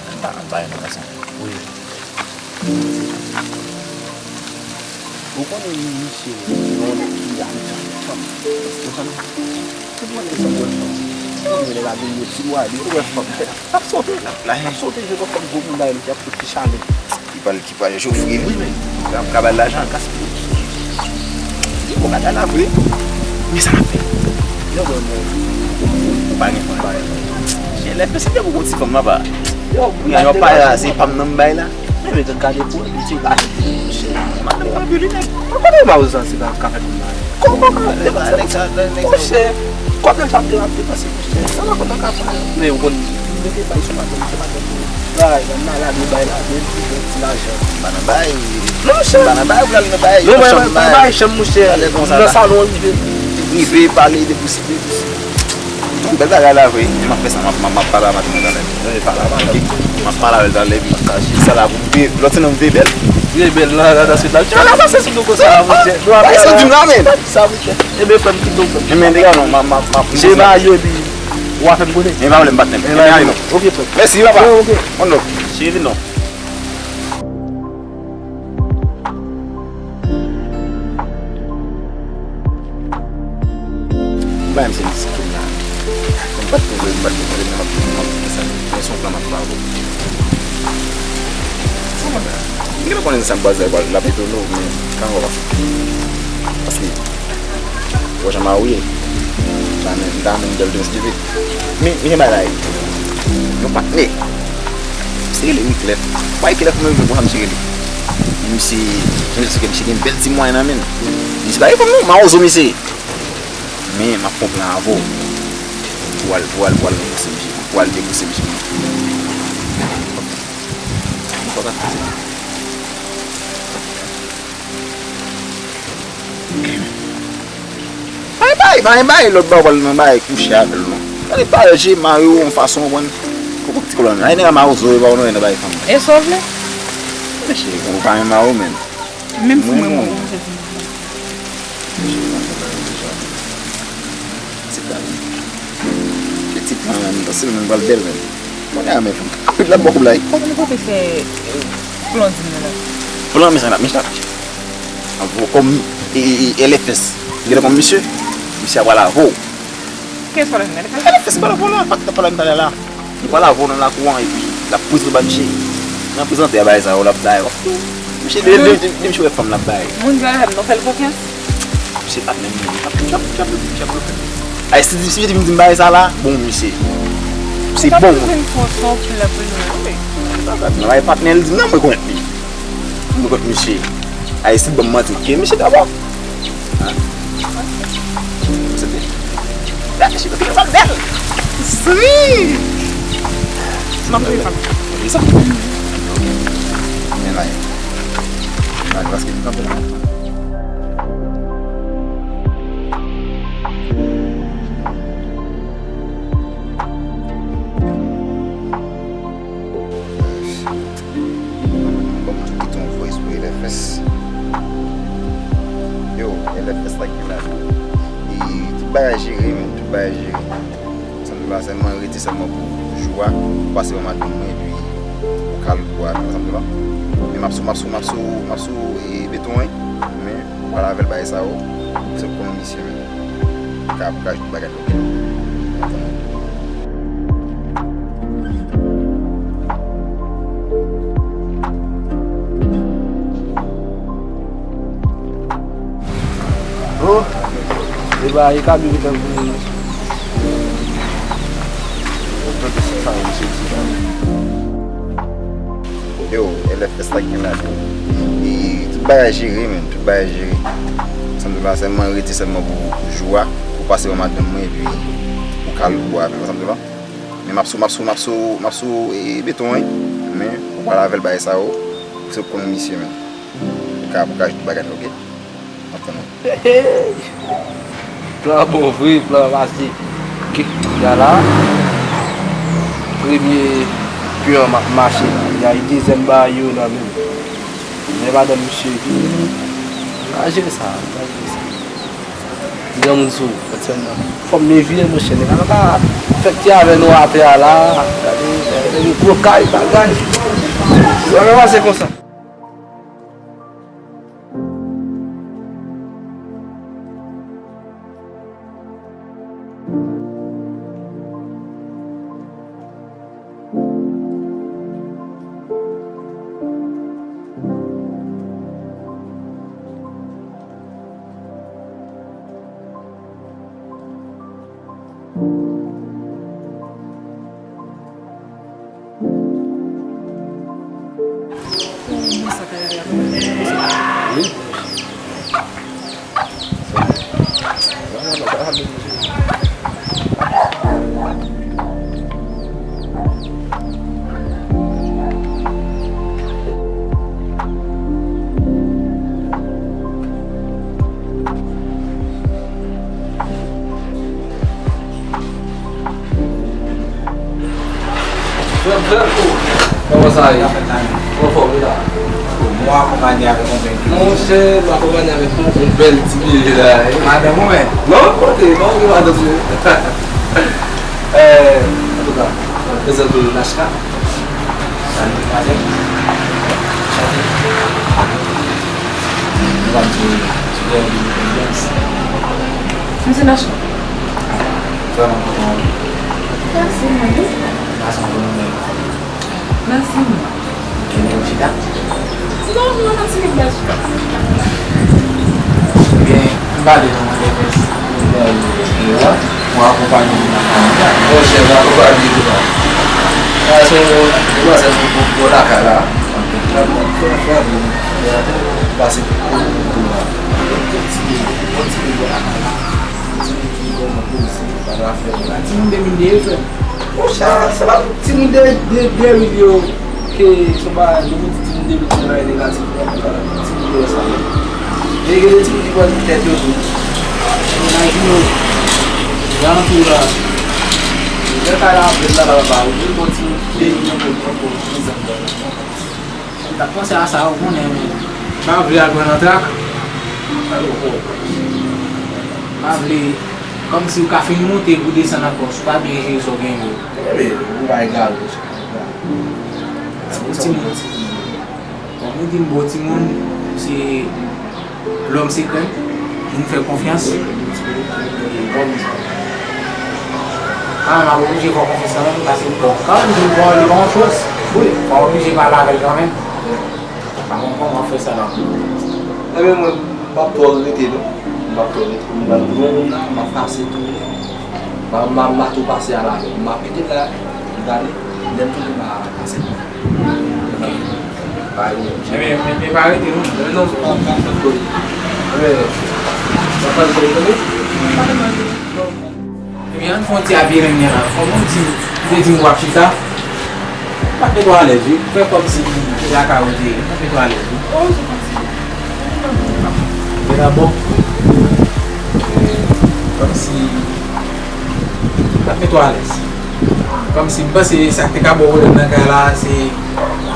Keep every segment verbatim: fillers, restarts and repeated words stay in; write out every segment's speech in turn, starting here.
Ann ba, ann ba yo nan sa. Wi. Ou konnen misye se yon nèg ki avèk fanm. Ou konprann? Tout mwen se yon fanm. Mwen lè la vin yo ti mwa li wè fanm. L ap sote. L ap sote je wè fanm gwo moun la ki ap fout ti chale. Ki pral ki pral jofre wi men. Ka ka ba l lajan l ka split. Li pou ka ta la vre. Men sa l ap fè. Yo mwen mwen. Ou pa gen fanm. Chè lè pèsonn te pou gon ti fanm la pa. Yo pou yo pa la se pa m nan m bay la. Men men gade pou li ti la. Madanm pa vle li nèg. Mwen konnen pa ou sansi ka ka fè konn bagay. Kòman e pa nèg sa nèg sa. Monchè, kòb nan sa te ap depanse monchè. Sa pa konn ka fè. Men ou konn mete bay sou madanm se madanm. Bay nan malad ou bay la men ti fè ti lajan. Pa nan bay. Non monchè. Pa nan bay ou pral nan bay. Non bay bay bay chanm monchè. Nan salon rive. Rive pale de pou si de pou si. Non bèl bagay la vre. M ap fè sa m ap m ap pale a madanm talè. M ap pale avè l talè epi sa la pou m veye lòt se nan m veye bèl. Veye bèl la la nan swit la. Ala sa se sou nou konsa la monchè. Nou ap sa di m la men. Sa monchè. Ebyen frè m kite w frè m. Ebyen degaje non m ap m ap m ap. Jema yo epi w a fè m konnen. Men pa vle m patnè. Ebyen ale non. Ok frè m. Mèsi papa. Ok. One love. Cheri non. Bay m se miskin la. Mwen pa t konprann, mwen pa t konprann, mwen pa t konprann sa. Mwen se yon plan m ap fè avè w. Sa mwen la. M gentan konnen sa m pral fè, l ap etone w, men kanmenm w ap fè. Paske, wè jan Mario ye. M ta renmen, m ta renmen m bèl de mesye. Men, men bagay. Yon patnè. Misye rele Wyclef. Wyclef mwen menm konsa misye rele. Misye, misye, misye gen bèl ti mwayen nan men l. Misye pa gen fanm non, mawozo misye. Men m ap pran plan avè w. Pou al, pou al, pou al debouse misye. Pou al debouse misye. Fòk ap pase. Pa gen bagay, pa gen bagay, lòt bò w pral nan bagay kouche avè l non. Gade pa je mare w yon fason w konprann. Koko ti kolòn. Ay nèg a mare w zo e pa w nan bagay fanm. E sa w vle? Mesye, ou pa renmen mare w menm. Menm si mwen mwen ou se ti mwen. Ti kal. Pitit mwen menm, paske mwen pral bèl menm. Mwen renmen fanm. Anpil la bòk ou la. Kòman nou pote fè Blondine nan la? Blondine sa la, men sa. An vo kòm e, e, e, L F S. Gen kòm misye. Misye ap pral avè w. Kiyès pral avè w? L F S pral avè w la. Patnè pral avè m talè la. Li pral avè w nan lakou an epi l ap prezante w bay misye. Nan prezante a bay sa yo l ap bay w. Misye de, de, de, de misye wè fanm l ap bay. Moun yo avè m, nou fè l konfyans? Misye patnè m, misye ap, misye ap, misye ap, misye ap. Ay, si, si misye te vin di m bagay sa la, bon, misye. Se bon. Vin fon son pou l ap vin wè. Nan bay patnè l di m nan mwen konèt li. Mwen konèt misye. Ay, si l ban m manti, ke misye dabò. Hein? Sete. Gade chita, figi sa bèl. Si. Mwen vle fanm. Vle sa. Men la. La, paske li kanpe la. Bon, m kite yon voice pou L F S. Yo, L F S la ki la. E tout bagay jere, men, tout bagay jere. Sa m di la, sèlman rete sèlman pou jou a, pou pase yon madanm mwen, epi pou kal bwa, sa m di la. Men m ap sou, m ap sou, m ap sou, m ap sou, e, beton, wi. Men, ou pral avè l bagay sa yo, se pou misye menm. Ka, ka jout bagay. Oh, e ba e ka bebe tankou moun nan. Yo, L F S la gen la tou. E tout bagay jere, men, tout bagay jere. Sa m di w la, sèlman rete sèlman pou jou a, pou pase yon madanm mwen, epi pou kal bwa, men sa m di w la. Men m ap sou, m ap sou, m ap sou, m ap sou, e, beton, wi. Men, ou pral avè l bagay sa yo, se pou konn misye, men. Pou ka, pou ka jout bagay, oke? M ap tann ou. Plan bon vre, plan pase. Kounya la, premye pyon ap mache la. Dezyèm bagay yo nan men m. Men madanm misye vini, Pa jere sa, pa jere sa. Granmoun sou ou, aktyèlman. Fò m leve, monchè, nèg la pa ka fè ti avè nou atè a la. Gade, gade, gwo kay, bagay. Sa pa pase konsa. Frè m, frè m, oh, kòman sa ye? Anfòm, wi la. Mwen akonpanye avèk yon bèl ti... Monchè, m akonpanye avèk yon, yon bèl ti bebe la, wi. Madanm ou menm? Non, kote, pa gen madanm, non. Eh, antouka, mwen prezante w Nachka. Salut, madame. Enchanté. Nou va di, Misye Nachka. Vrèman kontan wè w. Mèsi, mwen tou. Mèsi anpil, mwen menm. Mèsi, mwen. Gen yon chita? Non, non, non, se yon bèl chita. Ebyen, m pale non, mwen te fè yon bèl erè. Mwen akonpanye moun nan kay la. Monchè, m akonpanye tou la. Sa se yon demwazèl pou, pou, pou lakay la. Pase pou, pou la. Yon ti, yon ti bebe lakay la. Yon ti bebe ki vrèman poze, pa nan afè moun. Timoun de mil de, frè m. Monchè, se pa timoun de, de, de mil yo ke se pa, yo pou di timoun de mil se bagay negatif, non, se pa timoun yo sa yo. Men gen de timoun ki pran tèt yo tou. Imajine w, rantre w la, lè kay la ap vèt la, la pa ou, ou pran timoun de mil yo pou, pou, pou, pou zam nan. M t ap panse a sa, ou konnen, men m pa vle al pran nan trak. M pa vle, kòmsi ou ka fin monte pou desann ankò, si w pa byen jere sa w gen yo. Ebyen, ou pa egare, monchè. Bon timoun. Bon, nou di m bon timoun, se Lòm se krenk, moun fè konfyans. Kanmenm, m ap oblije fè w konfyans kanmenm, paske, bon, kanmenm, m di w, bon, li pa yon choz. Wi, m ap oblije pale avè l kanmenm. Pa konn kòman w ap fè sa la. Ebyen, mwen, m p ap twò rete, non. M p ap twò rete. M pral pran yon moun la, m ap pase tounen. M a, m a, m a tou pase al avè l. M ap kite l la, m prale, lè m tounen, m a pase l. Ebyen, men, men pa rete, non. Ebyen, non, pa, pa, pa, pa. Ebyen, sa pa rete, non. Ebyen, ann fè yon ti apye menm la. Kòm ou di, ou te di m w ap chita. M ap mete w alèz, wi. Fè kòmsi se lakay ou te ye. M ap mete w alèz, wi. Byen dabò. Kòmsi m ap mete w alèz. Kòmsi m panse sa k te ka ba w pwoblèm nan kay la, se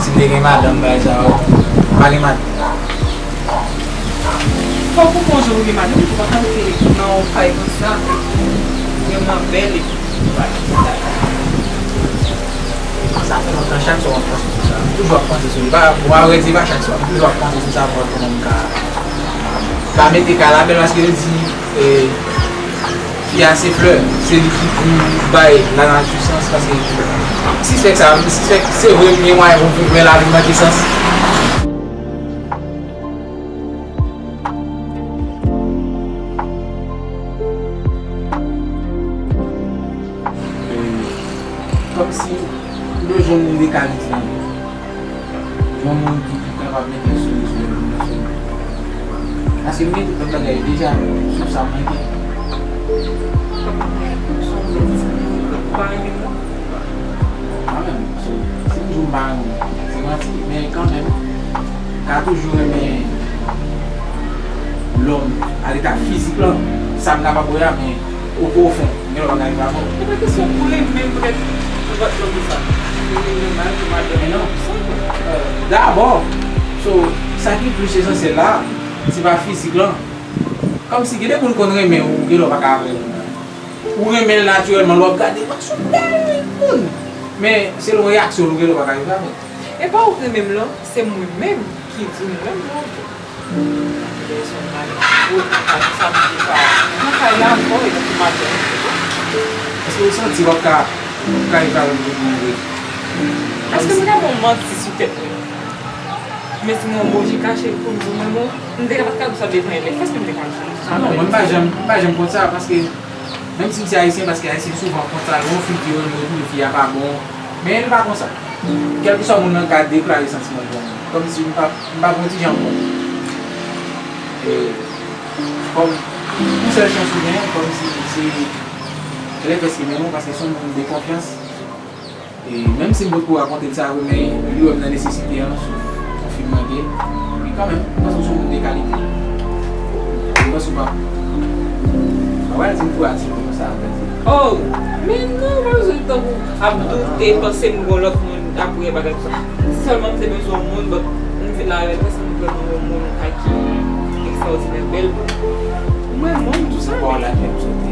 si m te gen madanm, bagay sa yo. M pa gen madanm. Fòk ou gon jan ou gen madanm tou, antanke nan yon kay konsa, vrèman bèl epi bagay. Sa fè lontan, chak swa w ap panse sou sa. M toujou ap panse sou li. Pa, bon, avrèdi, pa chak swa. M toujou ap panse sou sa pou wè kòman m ka, ka mete kay la bèl, paske yo di, eh, fi a se flè, se li ki pou bay lanati sans, paske m sispèk sa, m sispèk se vre m gen mwayen pou m fè lavi m manke sans. Kòmsi m bezwen moun de kalite. Yon moun ki, ki kapab mete sou, sou, sou. Paske m gen tout lòt bagay deja, sof sa mwen gen. Kanmenm, so, se toujou m pa renmen, se manti, men kanmenm, m ka toujou renmen lòm a leta fizik lan, sa m kapab wè a, men o pwofon, gen lòt bagay pa bon. Se pa kesyon pou renmen poutèt lòt lòm sa. Renmen mal pou madanm. Men non. Dabò, so, sa ki plis esansyèl la, Se pa fizik lan. Kòmsi gen de moun konn renmen ou, gen lè w pa ka renmen. Ou renmen l natirèlman, lè w ap gade, w ap sou bèl moun. Men, selon reyaksyon l, ou gen lè w pa ka viv avè l. E pa ou k renmen m lan, se mwen menm ki di m renmen w. Bezwen m ale. Ou pa sa m di sa. Mwen kay la avè w, e pou maten. Èske ou santi w ap ka, w ap ka viv avè m tout bon vre? Èske mwen ka ba w manti sou tèt mwen? Men si mwen oblije kache l pou m di w mwen bon, m te ka pa t ka di w sa devan elèv, èske m te ka di w sa? Ah non, mwen m pa janm, m pa janm konn sa, paske menm si m se ayisyen, paske ayisyen souvan konn sa, lè yon fi di yo, yo touye fi a pa bon, men li pa konsa. Kèlkeswa moun nan ka deklare santiman l pou mwen, kòmsi m pa, m pa pran ti jan bon. E, kòm, yon sèl chans ou genyen, kòmsi se lè fèske men nou, paske se yon moun de konfyans. E menm si m potko rakonte l sa vre, men li wè m nan nesesite an sou konfinman ke, men kanmenm, m panse w se yon moun de kalite. M panse w pa, pa pral di m tou atire konsa, apre di. Oh, men non, pa bezwen tankou ap doute, panse m gon lòt moun apre bagay sa. Si sèlman m te bezwen yon moun, but m vin la avè l, paske m vrèman yon moun ak ki ekstraòdinè, bèl. Mwen, mwen, tou sa. Bon, la, m sote.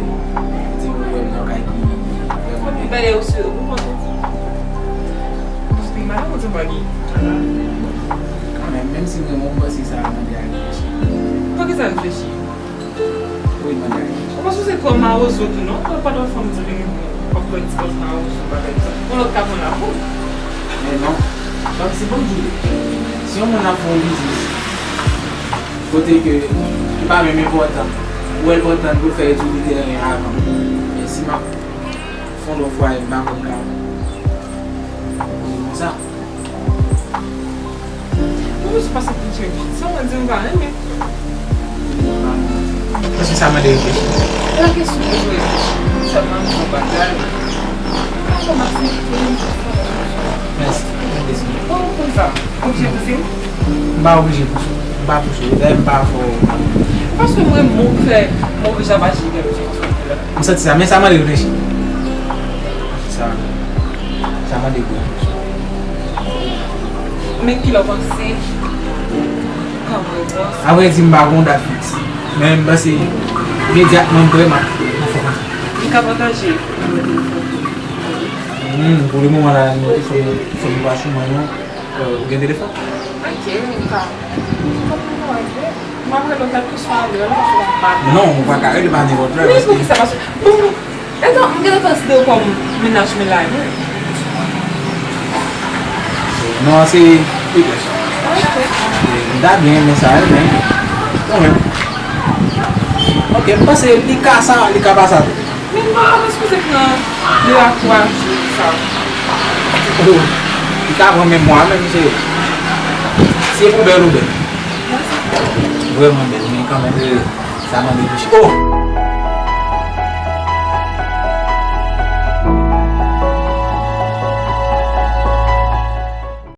Di mwen, mwen, nan kay ki, ki vrèman bèl. Bagay ou sou, ou konprann? Paske m pa nan konn bagay. Kanmenm, menm si mwen, mwen panse sa a mande a reflechi. Poukisa reflechi? Wi, mande a reflechi. Ou pa sipoze twò mawozo tou, non? Ou pa dwe fanm di li, w ap pran ti kòz mawozo, bagay sa. Yon lòt ka pran la pou. Men non. Kòmsi, bon, m di w, si yon moun ap fè yon biznis, kote ke li pa menm enpòtan. Ou wè l kontan pou l fè etid li te renmen avan. Men si m ap fè yon lòt fwaye, m pa konn ka konsa. Mwen jis pase pou cheri. Sa mwen di m pa renmen. Paske sa mande reflechi. E la kesyon pou reflechi. Sèlman m di yon bagay. Mwen kòmanse. Mèsi. Mwen dezole. Bon, konsa. Oblije pouse m? M pa oblije pouse w. M pa pouse w. Dayè, m pa fè w. Paske mwen, mwen fè, mwen oblije apache de lòt. M santi sa, men sa mande reflechi. Sa, sa mande gwo refleksyon. Men ki lè w panse kòm repons? Avrèdi, m pa gon dat fiks. Men m panse imedyatman m prè, m ap, m ap fè konsa. M ka pataje nimewo telefòn ou? Hmm, pou le moman la, nimewo telefòn, telefòn mwen pa sou mwen, non. Euh, ou gen telefòn? Ok, m ka. M ap rele w kèlkeswa lè, lè paske w ap bat. Non, ou pa ka rele pa nenpòt lè, men paske poukisa? Paske, bon, etan, m gentan konsidere w kòm mennaj mwen la, wi. Non, se, se byen sa. Ok. E, m ta byen renmen sa, wi, men, kanmenm. Ok, m panse li ka sa, li ka pa sa tou. Men mwen pa sipoze pran de a twa jou sa. Oh, li ka pran menm mwa menm, se, se pou bèl ou bèl. Vrèman bèl, men kanmenm, euh, sa mande reflechi. Oh!